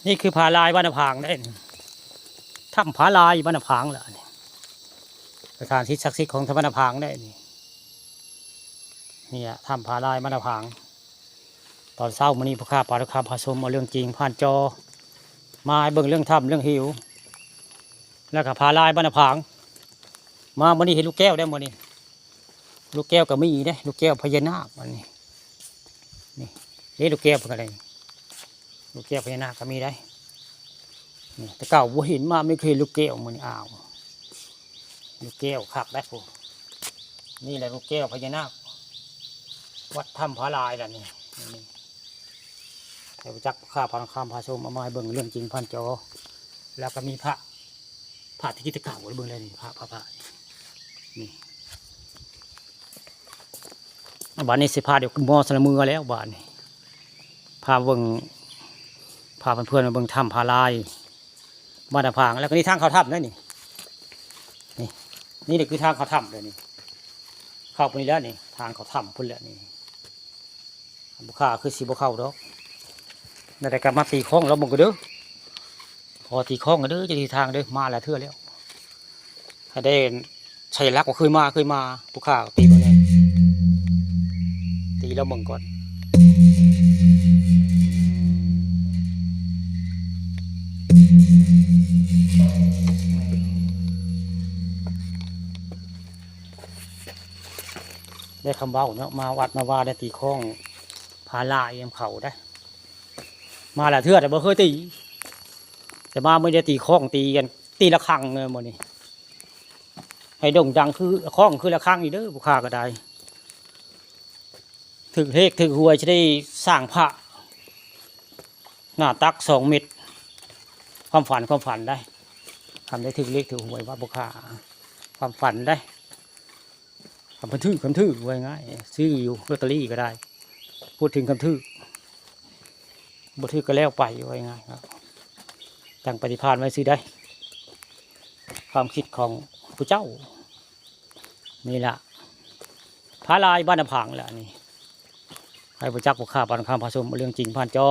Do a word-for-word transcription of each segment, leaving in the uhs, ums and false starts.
นี่คือผาลายบ้านนาผางได้นี่ ถ้ำผาลายบ้านนาผางแหละนี่ สถานที่ศักดิ์สิทธิ์ของทางบ้านนาผางได้นี่ เนี่ยถ้ำผาลายบ้านนาผาง ตอนเช้ามื้อนี้พวกข้าปาทุกคำพาชมเอาเรื่องจริงผ่านจอ มาให้เบิ่งเรื่องถ้ำเรื่องเหว แล้วก็ผาลายบ้านนาผาง มามื้อนี้เห็นลูกแก้วได้มื้อนี้ ลูกแก้วก็มีได้ ลูกแก้วพญานาคอันนี้ นี่ นี่ลูกแก้วเพิ่นก็ได้ ลูกแก้วพญานาคก็มีได้ นี่ แต่เก่าบ่เห็นมา ไม่เคยเห็นลูกแก้วมื้อนี้ อ้าว ลูกแก้วคักได้พุ้น นี่แหละลูกแก้วพญานาค วัดถ้ำผาลายล่ะนี่ นี่ ให้รู้จักพาพาคำพาชม เอามาให้เบิ่งเรื่องจริงผ่านจอ แล้วก็มีพระ พระที่กิตเก่าไว้เบิ่งเลยนี่ พระ พระ พระ นี่ บาดนี้สิพาเดี๋ยวมอสละเมือแล้วบาดนี้ พาเบิ่ง พาเพื่อนๆมาเบิ่งถ้ำผาลาย บ้านนาผาง แล้วก็นี่ทางเข้าถ้ำนั่นนี่ นี่ นี่คือทางเข้าถ้ำเลยนี่ เข้าไปนี่แล้วนี่ ทางเข้าถ้ำพุ้นแหละนี่ พวกข้าคือสิบ่เข้าดอก นั่นแหละก็มาตีค้องลองเบิ่งก็เด้อ ขอตีค้องก็เด้อ เจ้าที่ทางเด้อ มาหลายเทื่อแล้ว ให้ได้ใช้หลักว่าเคยมา เคยมา พวกข้าตีเบิ่งแหน่ ตีลองเบิ่งก่อน ได้คำเว้าเนาะ มาวัดมาวาได้ตีค้องผาลายนำเขาได้ มาหลายเทื่อแต่บ่เคยตี แต่มามื้อนี้ตีค้องตีกัน ตีระฆังเลยมื้อนี้ ให้โด่งดังคือค้องคือระฆังนี่เด้อ พวกข้าก็ได้ ถืกเลขถืกหวยจะได้สร้างพระ หน้าตักสองเมตร ความฝัน ความฝันได้ ทำได้ถืกเลขถืกหวยว่าพวกข้า ความฝันได้ คำพันถืก คำถืก ว่าง่าย ซื้ออยู่ลอตเตอรี่ก็ได้ พูดถึงคำถืก บ่ถืกก็แล้วไป ว่าง่ายครับ จั่งปฏิภาณไว้ซื่อได้ ความคิดของผู้เจ้า นี่ล่ะ ผาลายบ้านนาผางแหละนี่ ให้พระจักพวกข้าปาทุกคำพาชมเอาเรื่องจริงผ่านจอ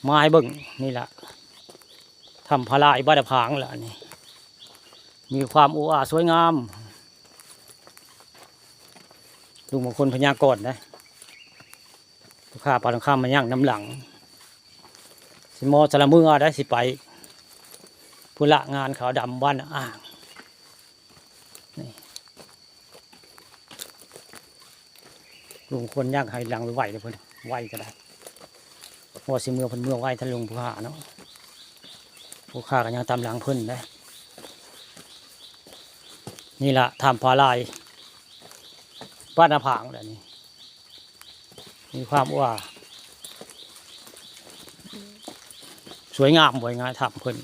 มาให้เบิ่ง นี่ล่ะ ถ้ำผาลายบ้านนาผางแหละนี่ มีความโอ้อาสวยงาม ลุงมงคลพยากรณ์นะ พวกข้าปาทุกคำมาย่างนำหลัง สิมอสละเมือได้สิไป พุ้นละงานขาวดำบ้านอ่าง นี่ ลุงควรย่างให้หลังไวๆเลยเพิ่น ไวก็ได้ เพราะว่าสิเมือเพิ่นเมือไว ท่านลุงผู้หาเนาะ ผู้ข้าก็ยังตามหลังเพิ่นได้ นี่ล่ะ ถ้ำผาลาย บ้านนาผางแหละนี่ มีความว่า สวยงาม สวยงาม ถ้ำเพิ่น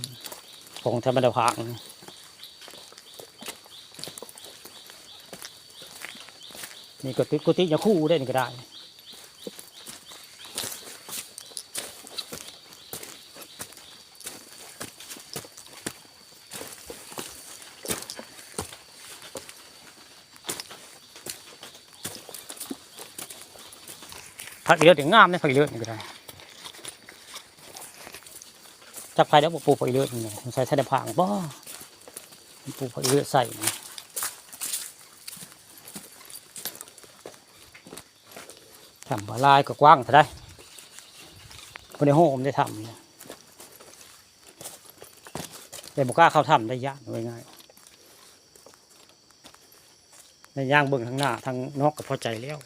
ของธรรมดาผาง นี่ก็ติดกุฏิยาคูได้นี่ก็ได้ ผักอีเลิศนี่งามเลย ผักอีเลิศนี่ก็ได้ จักไผแล้วบ่ปลูกผักอีเลิศนี่ ใส่ใส่ในผางบ่ ปลูกผักอีเลิศใส่นี่ ถ้ำผาลายก็กว้างเท่าใด บ่ได้โฮมได้ถ้ำนี่ แต่บ่กล้าเข้าถ้ำได้ ย้าน ว่าง่าย ในย่างเบิ่งทางหน้าทางนอกก็พอใจแล้ว